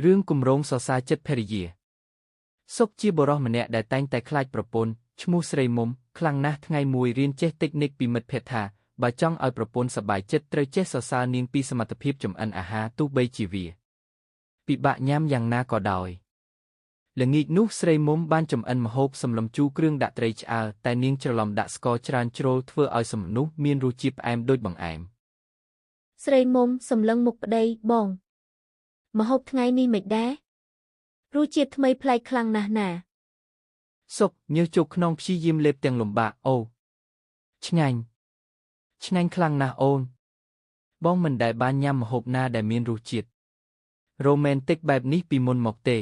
រឿងគម្រោងសរសើរចិត្តភរិយាសុកជាបុរសម្នាក់ដែលតែងតែខ្លាចប្រពន្ធឈ្មោះស្រីមុំខ្លាំងណាស់ថ្ងៃមួយរៀនចេះតិចនិចពីមិត្តភក្តិថាបើចង់ឲ្យប្រពន្ធសប្បាយចិត្តត្រូវចេះសរសើរនាងពីសមត្ថភាពចម្អិនអាហារទោះបីជាវាពិបាកញ៉ាំយ៉ាងណាក៏ដោយល្ងាចនោះស្រីមុំបានចម្អិនម្ហូបសម្លជូរគ្រឿងដាក់ត្រីឆ្អើរតែនាងច្រឡំដាក់ស្ករច្រើនជ្រុលធ្វើឲ្យសម្លនោះមានរសជាតិផ្អែមដូចបង្អែម ស្រីមុំសម្លឹងមុខប្តីបងម្ហូបថ្ងៃនេះមិនដែររសជាតិថ្មីប្លែកខ្លាំងណាស់ណា សុកញើសជោគខ្នងព្យាយាមលេបទាំងលំបាកអូឆ្ងាញ់ឆ្ងាញ់ខ្លាំងណាស់អូនបងមិនដែលបានញ៉ាំម្ហូបណាដែលមានរសជាតិរ៉ូមែនទិកបែបនេះពីមុនមកទេ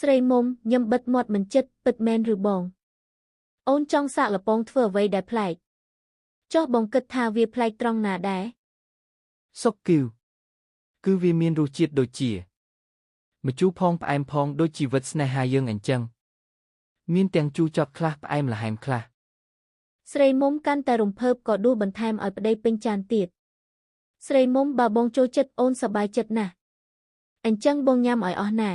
ស្រីមុំញឹមបិទមាត់មិនចិត្តពិតមែនឬបងអូនចង់សាកល្បងធ្វើអ្វីដែលប្លែកចុះបងគិតថាវាប្លែកត្រង់ណាដែរ សុកគឺវាមានរសជាតិដូចជាម្ជូរផងផ្អែមផងដូចជីវិតស្នេហាយើងអញ្ចឹងមានទាំងជូរចត់ខ្លះផ្អែមល្ហែមខ្លះ ស្រីមុំកាន់តែរំភើបក៏ដួសបន្ថែមឲ្យប្តីពេញចានទៀតស្រីមុំបើបងចូលចិត្តអូនសប្បាយចិត្តណាស់អញ្ចឹងបងញ៉ាំឲ្យអស់ណា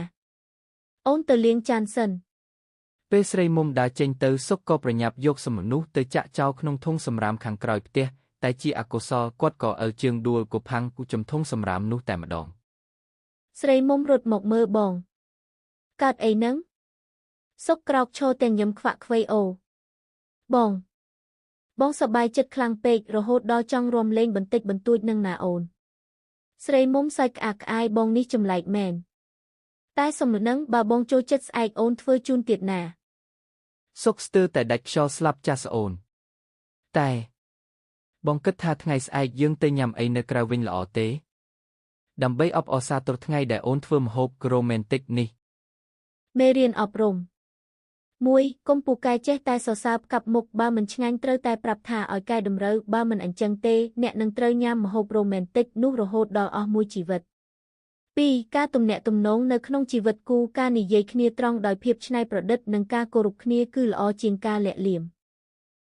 អូនទៅលាងចានសិន ពេលស្រីមុំដើរចេញទៅសុកក៏ប្រញាប់យកសម្លនោះទៅចាក់ចោលក្នុងធុងសំរាមខាងក្រោយផ្ទះតែជាអកុសលគាត់ក៏អិលជើងដួលគផាំងគូចំធុងសំរាមនោះតែម្ដង ស្រីមុំរត់មកមើលបងកើតអីនឹងសុកក្រោកឈរទាំងញឹមខ្វាក់ខ្វៃអូបងបងសប្បាយចិត្តខ្លាំងពេករហូតដល់ចង់រាំលេងបន្តិចបន្តួចនឹងណាអូនស្រីមុំសើចក្អាកក្អាយបងនេះចម្លែកមែនតែសំនឹងបើបងចូលចិត្តស្អែកអូនធ្វើជូនទៀតណា សុកស្ទើរតែដាច់ខ្យល់ស្លាប់ចាស់អូនតែបងគិតថាថ្ងៃស្អែកយើងទៅញ៉ាំអីនៅក្រៅវិញល្អទេដើម្បីអបអរសាទរថ្ងៃដែលអូនធ្វើម្ហូបរ៉ូមែនទិកនេះ មេរៀនអប់រំ1កុំពូកែចេះតែសរសើរផ្កាប់មុខបើមិនឆ្ងាញ់ត្រូវតែប្រាប់ថាឲ្យកែតម្រូវបើមិនអញ្ចឹងទេអ្នកនឹងត្រូវញ៉ាំម្ហូបរ៉ូមែនទិកនោះរហូតដល់អស់មួយជីវិត2ការទំនាក់ទំនងនៅក្នុងជីវិតគូការនិយាយគ្នាត្រង់ដោយភាពច្នៃប្រឌិតនិងការគោរពគ្នាគឺល្អជាងការលាក់លៀម។